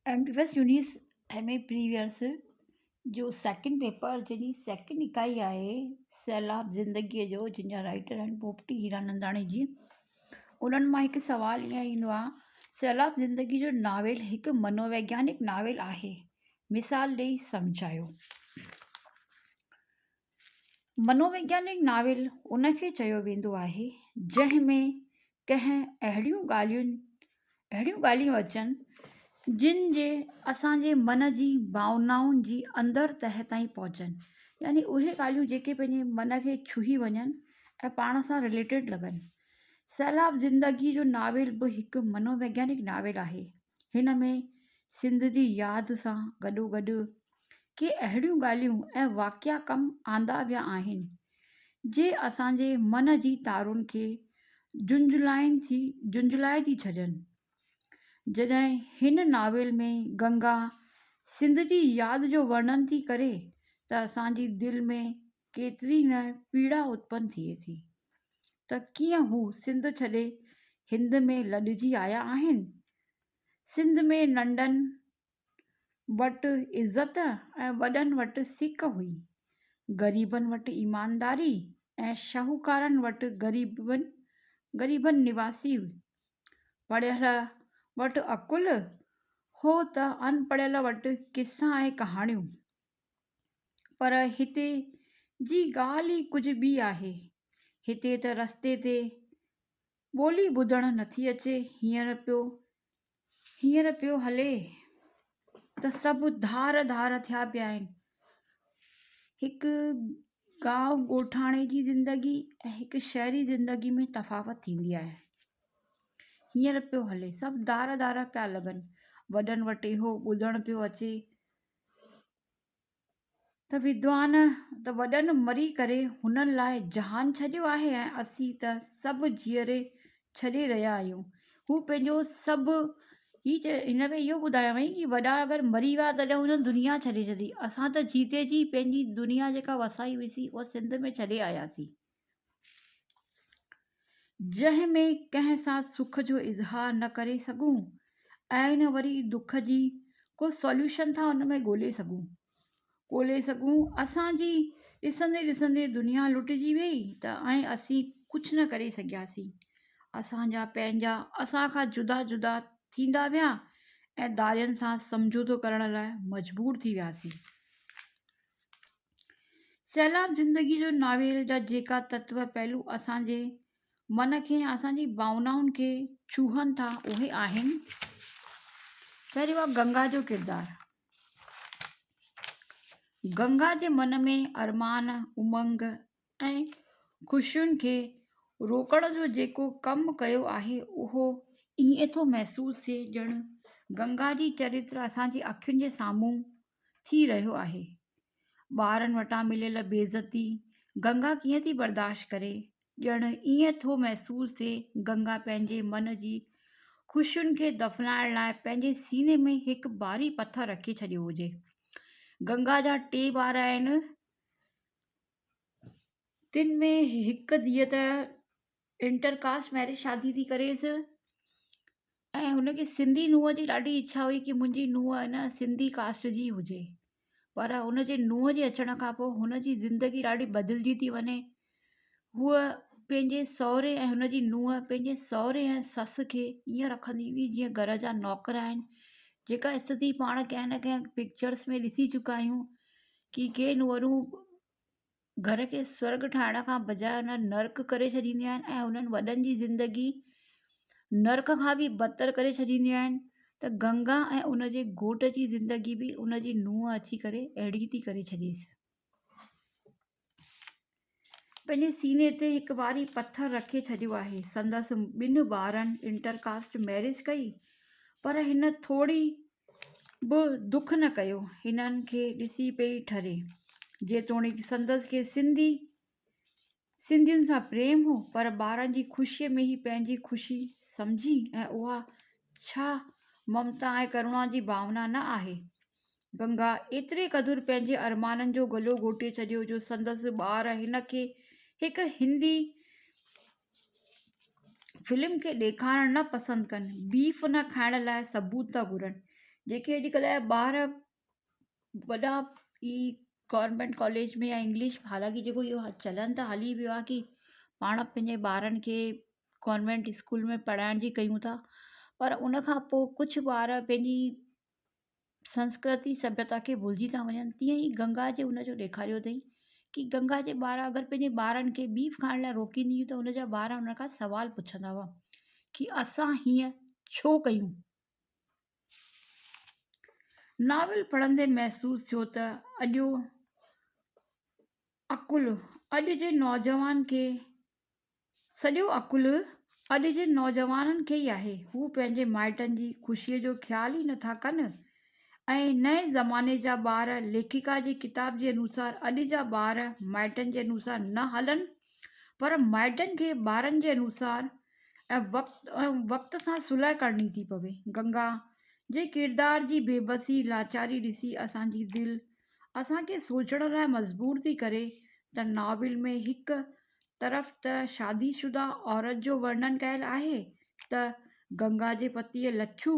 M T S Younis M A previous جو second paper جنهن جي سيڪنڊ اڪائي آهي سيلاب زندگيء جو جنهن جا رائيٽر آهن پوپٽي هيراننداڻي جي انهن مان هڪ سوال ائين ايندو آهي سيلاب زندگي جو ناول هڪ منوويگيانڪ ناول آهي مثال ڏئي سمجهايو منوويگيانڪ ناول ان کي چيو ويندو آهي جنهن ۾ ڪنهن اهڙيون ڳالهين اهڙيون ڳالهيون اچن جن جي اسان جي من جي ڀاونائن جي اندر تهه تائين پهچن يعني اهي ڳالهيون جيڪي پنهنجي من کي ڇهي وڃن ۽ پاڻ سان رليٽيڊ لڳن. سيلاب زندگي جو ناول به هڪ منوويگيانڪ ناول آهي. هن ۾ سنڌ جي ياد سان گڏوگڏ ڪي اهڙيون ڳالهيون ۽ واقعا ڪم آندا ويا آهن جي اسان جي من جي تارن کي جهنجهلائين ٿي جهنجهلائي ٿي ڇڏين. جڏهن هن ناول ۾ گنگا سنڌ جي ياد جو ورڻن ٿي ڪري ته اسان جي دل ۾ ڪيتري نه پيڙا اتپن ٿئي ٿي ته ڪيئن هو سنڌ ڇڏي هند ۾ لڏجي آيا آهن. سنڌ ۾ ننڍن وٽ عزت ۽ وڏن وٽ سڪ هئي. غريبن وٽ ايمانداري ۽ شاهوڪارن وٽ غريبن غريبن نواسي هئي. پڙهيل وٽ عقل هو ته اڻپڙهيل وٽ قصا ۽ ڪهاڻيون. پر هتي جي ڳالهه ئي ڪجهه ٻي آهي. هتي ته رستي تي ٻولي ٻڌڻ نٿي اچي، هينئر پيو هينئر پيو هلي ته سڀ ڌار ڌار ٿيا پيا آهن. هڪ گانو ڳوٺاڻي جي زندگي ۽ هڪ شهري زندگي ۾ تفاوت ٿيندي آهي. هينئر پيو هلي سڀ ڌار ڌار پيا لڳن. وڏن وٽ اهو ٻڌڻ پيو اچي ته ودوان ته وڏن مري ڪري هنن لاء جهان ڇڏيو آهي ۽ اسين ته سڀ جيئري ڇڏي رهيا آهيون. هو پنهنجو سڀ هي هن ۾ اهو ٻڌايو هئائين ڪي وڏا اگر مري ويا تڏهن هنن دنيا ڇڏي ڇڏي اسان ته جيتي جي پنهنجي دنيا جيڪا وسائي هئيسين اها سنڌ ۾ ڇڏي آياسين. جنهن ۾ ڪنهن سان سک جو اظهار نه ڪري سگهون ۽ نه وري دک جي ڪو سوليوشن ٿا ان ۾ ڳولي سگهون ڳولي سگهون اسان جي ڏسندي ڏسندي دنيا لٽجي ويئي ته ۽ اسين ڪجهه نه ڪري سگهياسين اسان جا پنهنجا اسان کان جدا جدا ٿيندا ويا ۽ ڌارين سان سمجهوتو ڪرڻ لاء مجبور ٿي وياسين. سيلاب زندگيء جو ناول جا جيڪا تتو پهلو اسان جي من کي يا اسان جي ڀاونائن کي ڇهن ٿا اهي آهن، پهريون آهي گنگا جو ڪردار. گنگا جي من ۾ ارمان، امنگ ۽ خوشين کي روڪڻ جو جيڪو ڪم ڪيو آهي اهو ائين ٿو محسوس ٿئي ڄڻ گنگا جي چرتر اسان جي اکين جي سامهون ٿي رهيو آهي. ٻارن وٽان مليل بيعزتي گنگا ڪيئن ٿي برداشت ڪري؟ ڄڻ ائين ٿو محسوس ٿئي گنگا پنهنجي من جي خوشين کي دفنائڻ لاء پنهنجي سيني ۾ هڪ باري پٿر رکي ڇڏيو هجي. گنگا جا ٽي ٻار آهن، تن ۾ هڪ ڌيء ته انٽر ڪاسٽ ميريج شادي ٿي ڪريس ۽ هن کي سنڌي ننهن جي ڏاڍي اڇا هئي ڪه منهنجي ننهن نه سنڌي ڪاسٽ جي هجي پر هن جي ننهن جي اچڻ کان پوءِ هن جي زندگي ڏاڍي بدلجي ٿي وڃي هوءَ پنهنجي سهري ۽ هن جي ننهن پنهنجي سهري ۽ سس کي ائين رکندي هئي جيئن گهر جا نوڪر آهن جيڪا اسٿتي پاڻ ڪنهن نه ڪنهن پڪچرس ۾ ڏسي چڪا آهيون ڪه ڪي ننهرون گهر کي سورڳ ٺاهڻ کان بجاءِ ان نرڪ ڪري ڇڏينديون آهن ۽ انهن وڏن جي زندگي نرڪ کان به بدتر ڪري ڇڏينديون آهن ته گنگا ۽ ان جي گهوٽ جي زندگي به ان جي ننهن اچي ڪري اهڙي ٿي ڪري ڇڏيس. پنهنجي سيني تي هڪ واري پٿر رکي ڇڏيو آهي سندس ٻن ٻارن انٽر ڪاسٽ ميريج ڪئي پر هن ٿوري به دک نه ڪيو. هنن کي ڏسي پئي ٺري. جيتوڻيڪ سندس کي سنڌي سنڌين سان پريم هو، پر ٻارن جي خوشيء ۾ ئي پنهنجي خوشي سمجهي ۽ اها ڇا ممتا ۽ ڪروڻا جي ڀاونا نه آهي؟ گنگا ايتري قدر پنهنجي ارمانن جو گلو گهوٽي ڇڏيو جو سندس ٻار هن کي هڪ هندي فلم کي ڏيکارڻ نه پسند ڪن، بيف نه کائڻ لاء ثبوت ٿا گهرن. جيڪي اڄڪلهه جا ٻار وڏا ئي گورنمينٽ ڪاليج ۾ يا انگلش حالانڪه جيڪو اهو چلن ته هلي ويو آهي ڪه پاڻ پنهنجي ٻارن کي ڪانوينٽ اسڪول ۾ پڙهائڻ جي ڪيون ٿا پر ان کان پوءِ ڪجهه ٻار پنهنجي سنسڪرتي سڀيتا کي ڀلجي ٿا وڃن تيئن ئي گنگا جي ان جو ڏيکاريو اٿئي ڪه گنگا جي ٻار اگر پنهنجي ٻارن کي بيف کائڻ لاءِ روڪيندي هئي ته ان جا ٻار ان کان سوال پڇندا هئا ڪه اسان هيئن ڇو ڪيون؟ ناول پڙهندي محسوس ٿيو ته اڄو عقل اڄ جي نوجوان کي سڄو عقل اڄ جي نوجوانن کي ئي آهي. هو پنهنجي مائٽن جي خوشيء جو خيال ئي نٿا ڪن ۽ نئين زماني جا ٻار ليکڪا جي ڪتاب جي انوسار اڄ جا ٻار مائٽن جي انوسار نه هلن پر مائٽن کي ٻارن جي انوسار ۽ وقت ۽ وقت سان صلح ڪرڻي ٿي پوي. گنگا جي ڪردار جي بيبسي، لاچاري ڏسي اسان جي دل اسان کي سوچڻ لاء مجبور ٿي ڪري ته ناول ۾ هڪ طرف ته شادي شده عورت جو ورڻن ڪيل آهي ته گنگا جي پتيء لڇو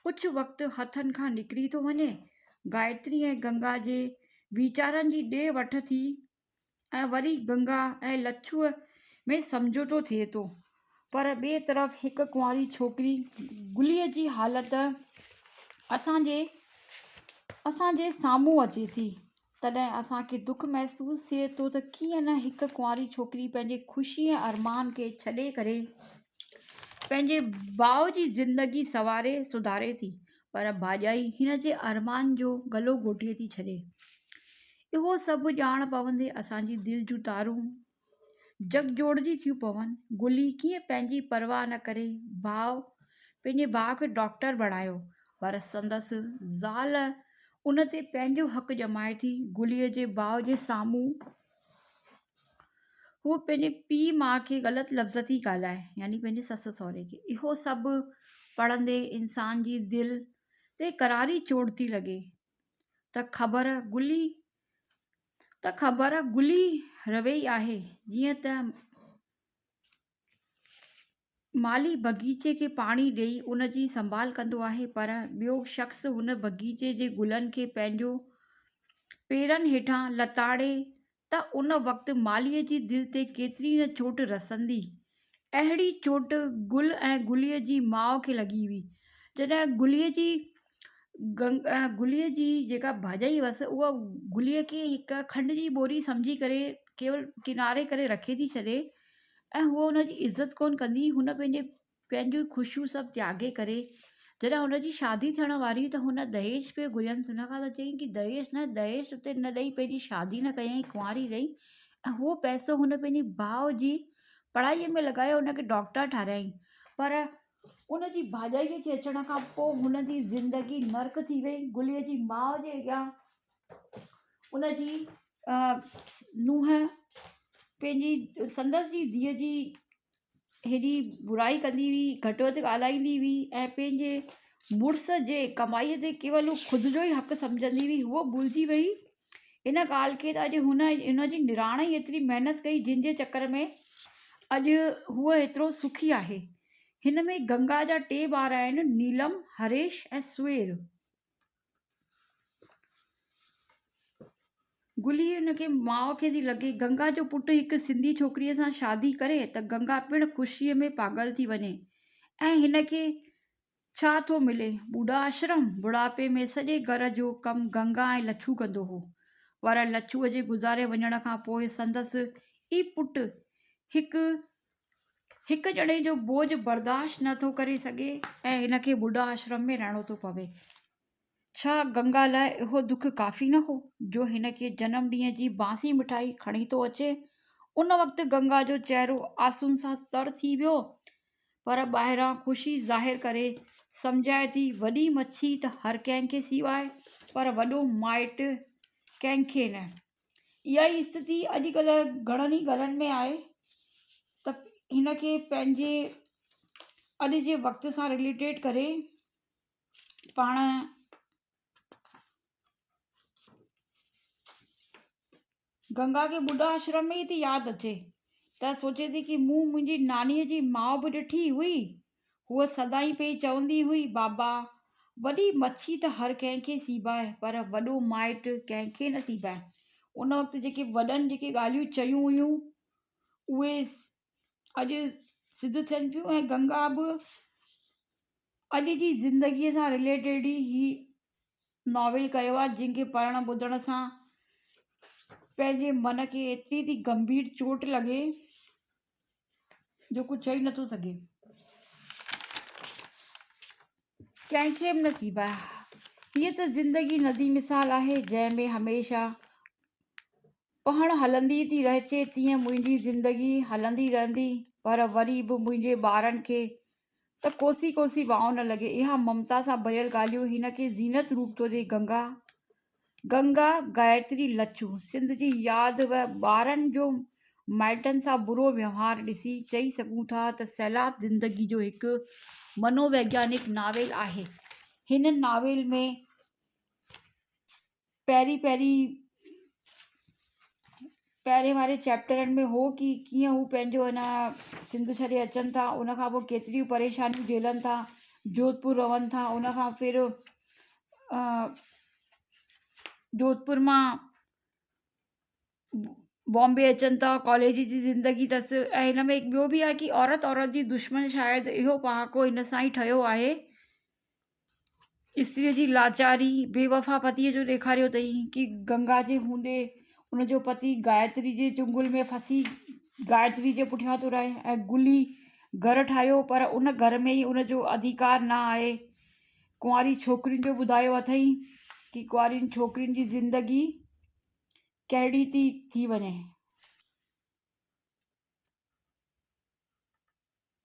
ڪجهه وقت هٿن کان نڪري ٿو وڃي. گايتري ۽ گنگا جي ويچارن جي ڏي وٺ ٿي ۽ وري گنگا ۽ لڇوء ۾ سمجهوتو ٿئي ٿو. پر ٻئي طرف هڪ ڪنواري ڇوڪري گليء جي حالت اسان جي اسان جي سامهون اچي ٿي. تڏهن اسان کي دک محسوس ٿئي ٿو ته ڪيئن نه هڪ ڪنواري ڇوڪري پنهنجي خوشي ۽ ارمان کي ڇڏي ڪري پنهنجي ڀاء جي زندگي سنواري سڌاري ٿي پر ڀاڄائي هن جي ارمان جو گلو گهوٽي ٿي ڇڏي. اهو سڀ ڄاڻ پوندي اسان جي دل جون تارون جڳجوڙجي ٿيون پون. گلي ڪيئن پنهنجي پرواهه نه ڪري ڀاء پنهنجي ڀاء کي ڊاڪٽر بڻايو پر سندس زال ان تي پنهنجو حق ڄمائي ٿي. گليء جي ڀاء جي سامهون هوء پنهنجي پيء ماء کي غلط لفظ ٿي ڳالهائي يعني پنهنجي سس سهري کي. اهو سڀ پڙهندي انسان جي دل تي قراري چوٽ ٿي لڳي. ته خبر گلي ته خبر گلي روي آهي جيئن ته مالهي باغيچي کي پاڻي ڏئي ان جي سنڀال ڪندو آهي پر ٻيو شخص ان باغيچي جي گلن کي پنهنجو پيرن هيٺان لتاڙي ته ان وقت مالهيء جي دل تي ڪيتري نه چوٽ رسندي. اهڙي چوٽ گل ۽ گليء جي ماء کي لڳي هئي. جڏهن گليء جي گليء جي جيڪا ڀاڄائي هئس اها گليء کي هڪ کنڊ جي ٻوري سمجهي ڪري ڪيول ڪناري ڪري رکي ٿي ڇڏي ۽ هوء ان جي عزت ڪونه ڪندي. هن پنهنجي پنهنجون خوشيون سڀ تياڳي ڪري جڏهن هن جي شادي ٿيڻ واري هئي ته هن دهيج پيو گهرينس هن کان ته چيائين ڪه دهيج نه دهيج اتي نه ڏئي پنهنجي شادي نه ڪيائين ڪنواري رهي ۽ اهو پئسو هن پنهنجي ڀاء جي پڙهائيء ۾ لڳايو هن کي ڊاڪٽر ٺارايائين پر ان جي ڀاڄائيء جي اچڻ کان پوء هن جي زندگي نرڪ ٿي وئي گليء جي ماء جي اڳيان ان جي نونهن پنهنجي سندس جي ڌيء جي هيڏي برائي ڪندي هئي گهٽ وڌ ڳالهائيندي هئي ۽ پنهنجي مڙس جي ڪمائيء تي ڪيول هو خود جو ئي حق سمجهندي هئي هوء ڀلجي وئي ان ڳالهه کي ته اڄ هن هن جي نراڻ ئي ايتري محنت ڪئي جنهن جي چڪر ۾ اڄ هوء ايترو سکي آهي هن ۾ گنگا جا ٽي ٻار آهن نيلم هريش ۽ سوير گلي ان کي ماء کي ٿي لڳي. گنگا جو پٽ هڪ سنڌي ڇوڪريء سان شادي ڪري ته گنگا پڻ خوشيء ۾ پاڳل ٿي وڃي ۽ هن کي ڇا ٿو ملي؟ ٻوڏا آشرم؟ بڙاپي ۾ سڄي گهر جو ڪم گنگا ۽ لڇو ڪندو هو. پر لڇوء جي گذاري وڃڻ کان پوء سندس ئي پٽ هڪ هڪ ڄڻي جو بوجهه برداشت نه ٿو ڪري سگهي ۽ هن کي ٻڍا آشرم ۾ رهڻو ٿو پوي. ڇا گنگا لاء اهو دک ڪافي نه هو، جو هن کي جنم ڏينهن جي بانسي مٺائي کڻي ٿو اچي؟ ان وقت گنگا جو چهرو آسن سان تر ٿي ويو، پر ٻاهران خوشي ظاهر ڪري سمجهائي ٿي، وڏي مڇي ته هر ڪنهن کي سيوائي، پر وڏو مائٽ ڪنهن کي نه. اها ئي اسٿتي اڄڪلهه گهڻن ئي گهرن ۾ آهي ته هن کي پنهنجي اڄ جي وقت سان رليٽيڊ ڪري پاڻ گنگا کي ٻڍا آشرم ۾ ئي ٿي ياد اچي ته سوچي ٿي ڪي مون منهنجي نانيء جي ماء به ڏٺي هئي هوء سدائين پئي چوندي هئي، بابا! وڏي مڇي ته هر ڪنهن کي سيبائي پر وڏو مائٽ ڪنهن کي نه سيبائي. ان وقت جيڪي وڏن جيڪي ڳالهيون چيون هيون اهي اڄ سڌ ٿين پيون ۽ گنگا به اڄ جي زندگيء سان رليٽيڊ ئي هي ناول ڪيو آهي جنهن کي پڙهڻ ٻڌڻ سان پنهنجي من کي ايتري ٿي گنڀير چوٽ لڳي جو ڪجهه چئي نٿو سگهي. ڪنهن کي به نصيب آهي. هيء ته زندگي ندي مثال آهي، جنهن ۾ هميشه پهڻ هلندي ٿي رهجي، تيئن منهنجي زندگي هلندي رهندي، پر وري به منهنجي ٻارن کي ته ڪوسي ڪوسي واء نه لڳي. اها ممتا سان ڀريل ڳالهيون هن کي زينت روپ ٿو ڏئي. گنگا گنگا گايتري لڇو سنڌ جي ياد و ٻارن جو مائٽن سان برو وهنوار ڏسي چئي سگهون ٿا ته سيلاب زندگي جو هڪ منوويگيانڪ ناول آهي. هن ناول ۾ پهرين پهرين پهرين واري چيپٽرن ۾ هو ڪي ڪيئن هو پنهنجو هن سنڌ ڇڏي اچن ٿا ان کان پوء ڪيتريون پريشانيون جهيلن ٿا جوڌپور رهن ٿا ان کان ڦر جوڌپور مان بامبي اچن ٿا ڪاليج جي زندگي اٿس ۽ هن ۾ هڪ ٻيو به آهي ڪه عورت عورت جي دشمن شايد اهو پهاڪو هن سان ئي ٺهيو آهي استريء جي لاچاري بي وفا پتيء جو ڏيکاريو اٿئي ڪه گنگا جي هوندي ان جو پتي گايتري جي چنگل ۾ ڦسي گايتري جي پٺيان ٿو رهي ۽ گلي گهر ٺاهيو پر ان گهر ۾ ئي ان جو اڌڪار نه آهي ڪنواري ڇوڪرين جو ٻڌايو اٿئي ڪي ڪنوارين ڇوڪرين جي زندگي ڪهڙي ٿي ٿي وڃي.